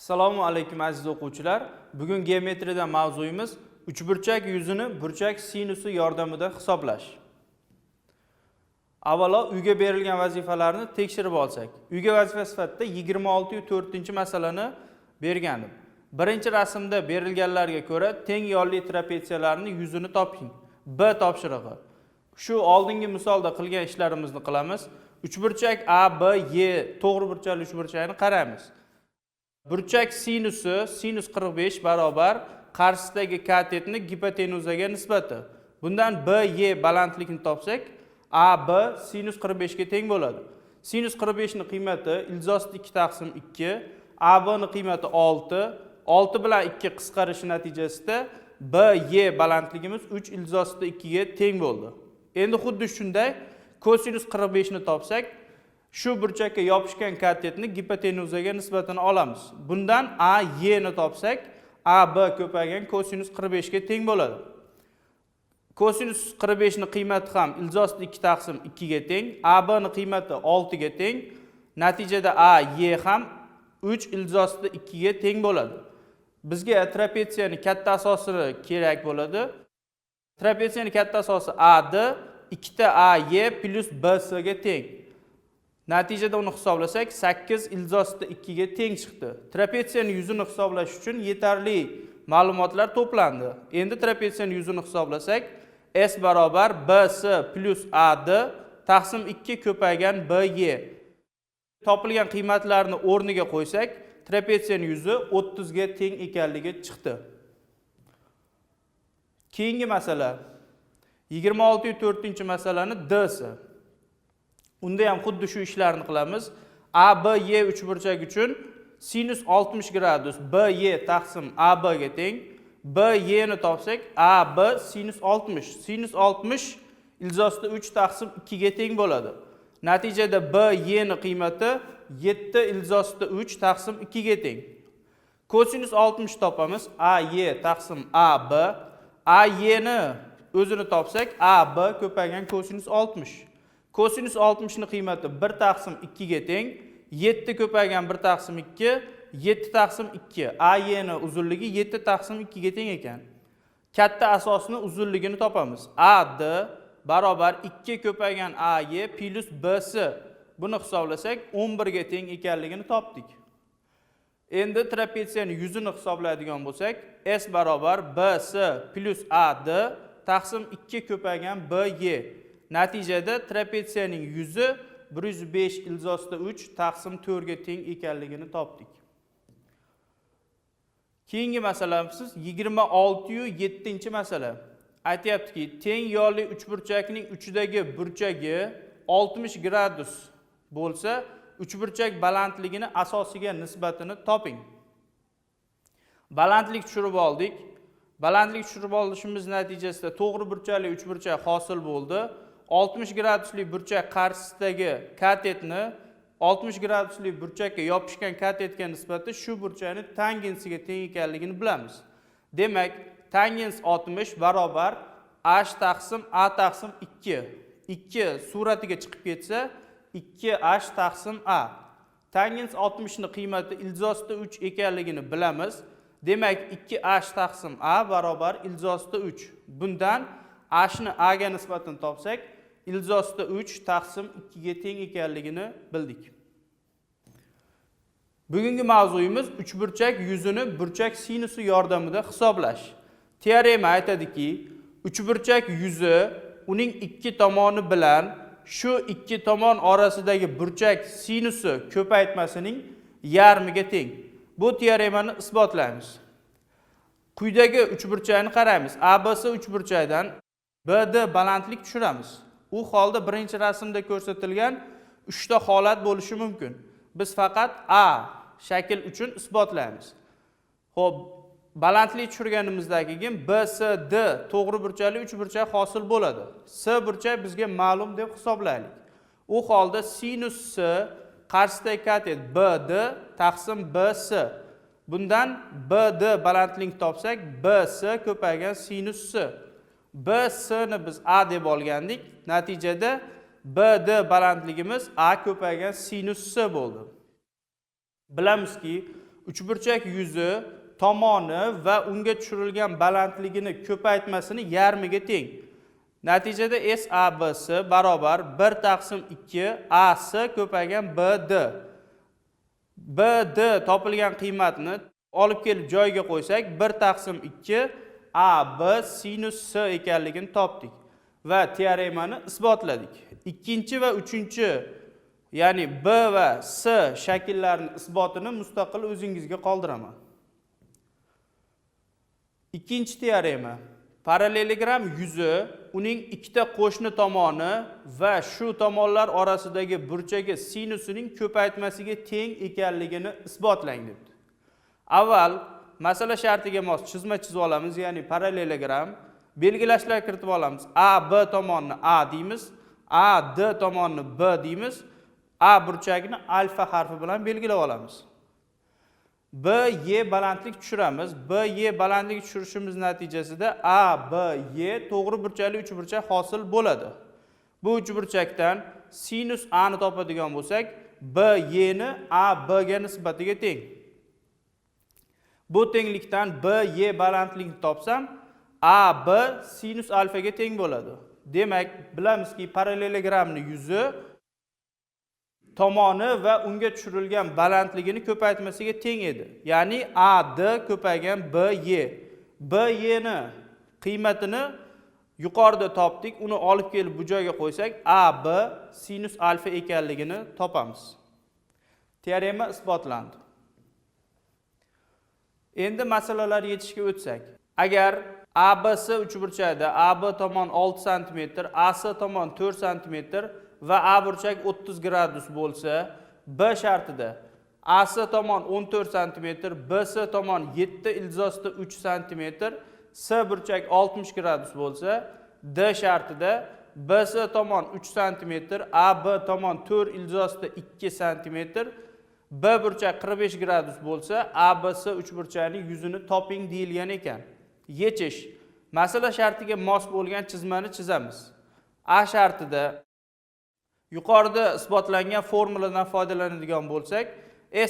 Assalomu alaykum, aziz o'quvchilar. Bugun geometriyadan mavzuyimiz uchburchak yuzini burchak sinusi yordamida hisoblash. Avvalo uyga berilgan vazifalarni tekshirib olsak. Uyga vazifa sifatida 26.4-masalani bergandim. Birinchi rasmda berilganlarga ko'ra teng yonli trapetsiyalarning yuzini toping. B topshirig'i. Shu oldingi misolda qilgan ishlarimizni qilamiz. Uchburchak A, B, Y to'g'ri burchakli uchburchakni qaraymiz. Burchak sinusi sinus 45 barobar qarshisidagi katetni gipotenuzaga nisbati. Bundan BY balandlikni topsak, AB sinus 45 ga teng bo'ladi. Sinus 45 ni qiymati ildizosida 2 taqsim 2, AB ni qiymati 6, 6 bilan 2 qisqarishi natijasida BY balandligimiz 3 ildizosida 2 ga teng bo'ldi. Endi xuddi shunday kosinus 45 ni topsak, shu burchakka yopishgan katetni gipotenuzaga nisbatini olamiz. Bundan A Y ni topsak, AB ko'paygan kosinus 45 ga teng bo'ladi. Kosinus 45 ni qiymati ham ildizosida 2 taqsim 2 ga teng, AB ni qiymati 6 ga teng. Natijada A Y ham 3 ildizosida 2 ga teng bo'ladi. Bizga trapetsiyani katta asosini kerak bo'ladi. Trapetsiyani katta asosi AD 2 ta AY plus BC ga teng. Natijada uni hisoblasak 8 ildizosida 2 ga teng chiqdi. Trapetsiyani yuzini hisoblash uchun yetarli ma'lumotlar to'plandi. Endi trapetsiyani yuzini hisoblasak S barobar BC plus AD taqsim 2 ko'paygan BY. Topilgan qiymatlarni o'rniga qo'ysak, trapetsiyani yuzi 30 ga teng ekanligi chiqdi. Keyingi masala 26.4-masalani D si. Unda ham xuddi shu ishlarni qilamiz. A B Y uchburchak uchun sinus 60 gradus BY taqsim AB ga teng. BY ni topsak, AB sinus 60. Sinus 60 ildizosida 3 taqsim 2 ga teng bo'ladi. Natijada BY ni qiymati 7 ildizosida 3 taqsim 2 ga teng. Kosinus 60 topamiz. AY taqsim AB. AY ni o'zini topsak, AB ko'paygan kosinus 60. Kosinus 60 ni qiymati 1 taqsim 2 ga teng. 7 ko'paygan 1 taqsim 2, 7 taqsim 2. AY ni uzunligi 7 taqsim 2 ga teng ekan. Katta asosni uzunligini topamiz. AD barobar 2 ko'paygan AY plus BC. Buni hisoblasak 11 ga teng ekanligini topdik. Endi trapetsiyani yuzini hisoblaydigan bo'lsak, S barobar BC plus AD taqsim 2 ko'paygan BY. Natijada trapetsiyaning yuzi 105 ildizosida 3 taqsim 4 ga teng ekanligini topdik. Keyingi masalamiz 26.7-masala. Aytyaptiki, teng yonli uchburchakning uchidagi burchagi 60 gradus bo'lsa, uchburchak balandligini asosiga nisbatini toping. Balandlik tushirib oldik. Balandlik tushirib olishimiz natijasida to'g'ri burchakli uchburchak hosil bo'ldi. 60 gradusli burchak qarshisidagi katetni 60 gradusli burchakka yopishgan katetga nisbati shu burchakni tangensiga teng ekanligini bilamiz. Demak, tangens 60 barobar h taqsim a taqsim 2. 2 suratiga chiqib ketsa 2h taqsim a. Tangens 60 ni qiymati ildizosida 3 ekanligini bilamiz. Demak, 2h taqsim a barobar ildizosida 3. Bundan h ni a ga nisbatan topsak, ildizosida 3 taqsim 2 ga teng ekanligini bildik. Bugungi mavzuyimiz uchburchak yuzini burchak sinusi yordamida hisoblash. Teorema aytadiki, uchburchak yuzi uning ikki tomoni bilan shu ikki tomon orasidagi burchak sinusi ko'paytmasining yarmiga teng. Bu teoremani isbotlaymiz. Quyidagi uchburchakni qaraymiz. ABC uchburchakdan BD balandlik tushiramiz. U holda birinchi rasmda ko'rsatilgan 3 ta holat bo'lishi mumkin. Biz faqat A shakl uchun isbotlaymiz. Xo'p, balandlik tushirganimizdan keyin BCD to'g'ri burchakli uchburchak hosil bo'ladi. S burchak bizga ma'lum deb hisoblaylik. U holda sinus S qarshisidagi katet BD taqsim BC. Bundan BD balandlik topsak, BC ko'paygan sinus S. BC ni biz A deb olgandik. Natijada BD balandligimiz A ko'paygan sinus S bo'ldi. Bilamizki, uchburchak yuzi tomoni va unga tushirilgan balandligini ko'paytmasini yarmiga teng. Natijada SABC barobar 1 taqsim 2 AC ko'paygan BD. BD topilgan qiymatni olib kelib joyiga qo'ysak 1 taqsim 2 AB sinus S ekanligini topdik va teoremani isbotladik. Ikkinchi va uchinchi, ya'ni B va S shakllarini isbotini mustaqil o'zingizga qoldiraman. Ikkinchi teorema. Parallelogram yuzi uning ikkita qo'shni tomoni va shu tomonlar orasidagi burchagi sinusining ko'paytmasiga teng ekanligini isbotlang debdi. Avval masala shartiga mos chizma chizib olamiz, ya'ni parallelogram belgilashlar kiritib olamiz. A B tomonni A deymiz, A D tomonni B deymiz. A burchagini alfa harfi bilan belgilab olamiz. B Y balandlik tushiramiz. B Y balandlik tushirishimiz natijasida A B Y to'g'ri burchakli uchburchak hosil bo'ladi. Bu uchburchakdan sinus A ni topadigan bo'lsak, B Y ni A B ga nisbatiga teng. Bu tenglikdan B Y balandlikni topsam, A B sinus alfaga teng bo'ladi. Demak, bilamizki, parallelogramning yuzi tomoni va unga tushirilgan balandligini ko'paytmasiga teng edi. Ya'ni AD ko'paygan BY. BY ni qiymatini yuqorida topdik. Uni olib kelib bu joyga qo'ysak, AB sinus alfa ekanligini topamiz. Teorema isbotlandi. Endi masalalar yechishga o'tsak. Agar ABC uchburchakda AB tomon 6 sm, AC tomon 4 sm va A burchak 30 gradus bo'lsa, B shartida AC tomon 14 sm, BC tomon 7 ildizosida 3 sm, S burchak 60 gradus bo'lsa, D shartida BC tomon 3 sm, AB tomon 4 ildizosida 2 sm, B burchak 45 gradus bo'lsa, ABC uchburchakning yuzini toping deyilgan ekan. Yechish. Masala shartiga mos bo'lgan chizmani chizamiz. A shartida yuqorida isbotlangan formuladan foydalanadigan bo'lsak,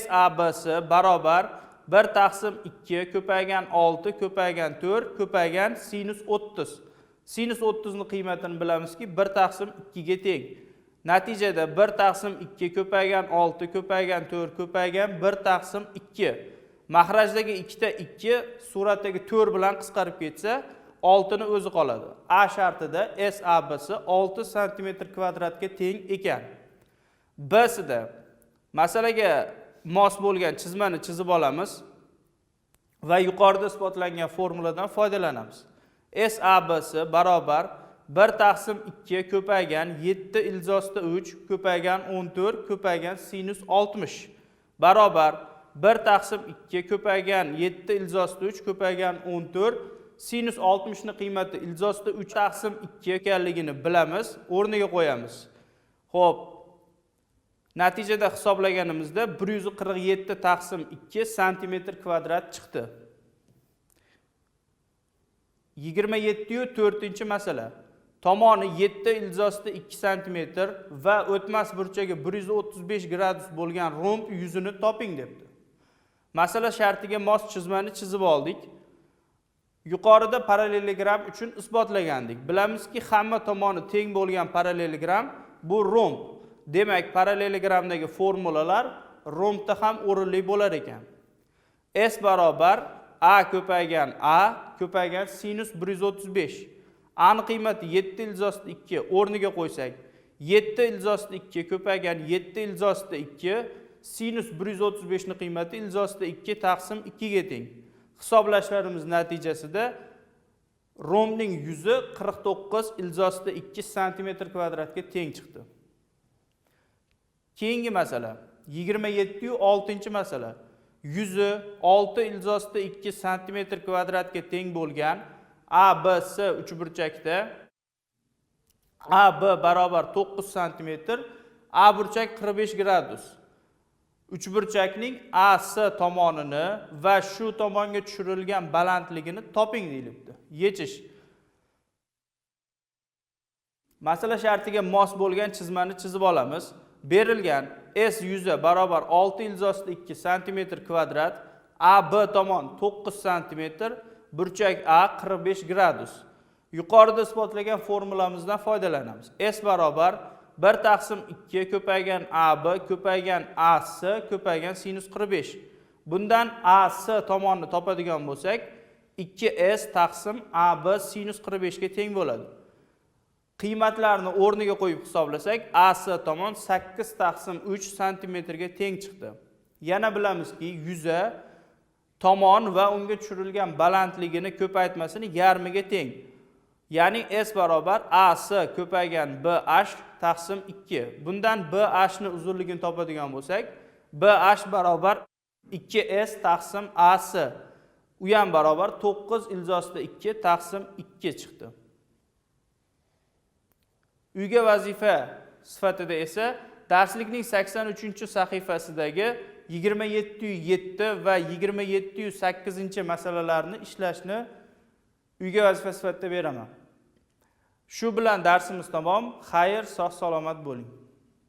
SABC barobar 1 taqsim 2 ko'paygan 6 ko'paygan 4 ko'paygan sinus 30. Sinus 30 ni qiymatini bilamizki, 1 taqsim 2 ga teng. Natijada 1 taqsim 2 ko'paygan 6 ko'paygan 4 ko'paygan 1 taqsim 2. Mahrajdagi ikkita 2 suratdagi 4 bilan qisqarib ketsa, 6 ni o'zi qoladi. A shartida SABC 6 sm kvadratga teng ekan. B sida masalaga mos bo'lgan chizmani chizib olamiz va yuqorida isbotlangan formuladan foydalanamiz. SABC barobar 1 taqsim 2 ko'paygan 7 ildizosida 3 ko'paygan 14 ko'paygan sinus 60 barobar 1 taqsim 2 ko'paygan 7 ildizosida 3 ko'paygan 14 sinus 60 ni qiymati ildizosida 3 taqsim 2 ekanligini bilamiz, o'rniga qo'yamiz. Xo'p, natijada hisoblaganimizda 147 taqsim 2 santimetr kvadrat chiqdi. 27.4-masala. Tomoni 7 ildizosida 2 santimetr va o'tmas burchagi 135 gradus bo'lgan romb yuzini toping debdi. Masala shartiga mos chizmani chizib oldik. Yuqorida parallelogram uchun isbotlagandik. Bilamizki, hamma tomoni teng bo'lgan parallelogram bu romb. Demak, parallelogramdagi formulalar rombda ham o'rinli bo'lar ekan. S barobar A ko'paygan A ko'paygan sinus 135. A ni qiymati 7 ildizosida 2 o'rniga qo'ysak, 7 ildizosida 2 ko'paygan 7 ildizosida 2 sinus 135 ni qiymati ildizosida 2 taqsim 2 ga teng. Hisoblashlarimiz natijasida rombning yuzi 49 ildizosida 2 santimetr kvadratga teng chiqdi. Keyingi masala 27.6-masala. Yuzi 6 ildizosida 2 santimetr kvadratga teng bo'lgan ABC uchburchakda AB barobar 9 santimetr, A burchak 45 gradus. Uchburchakning AC tomonini va shu tomonga tushirilgan balandligini toping deyilibdi. Yechish. Masala shartiga mos bo'lgan chizmani chizib olamiz. Berilgan S yuza barobar 6,2 santimetr kvadrat, AB tomon 9 santimetr, burchak A 45 gradus. Yuqorida isbotlagan formulamizdan foydalanamiz. S barobar 1 taqsim 2 ko'paygan AB ko'paygan AS ko'paygan sinus 45. Bundan AS tomonni topadigan bo'lsak, 2S taqsim AB sinus 45 ga teng bo'ladi. Qiymatlarni o'rniga qo'yib hisoblasak, AS tomon 8 taqsim 3 santimetrga teng chiqdi. Yana bilamizki, yuza tomon va unga tushirilgan balandligini ko'paytmasini yarmiga teng. Ya'ni S barobar AS ko'paygan BH taqsim 2. Bundan BH ni uzunligini topadigan bo'lsak, BH barobar 2S taqsim AS. U ham barobar 9,2 taqsim 2 chiqdi. Uyga vazifa sifatida esa darslikning 83-sahifasidagi 27,7 va 27,8-masalalarni ishlashni uyga vazifa sifatida beraman. Shu bilan darsimiz tamom. Xayr, sog' salomat bo'ling.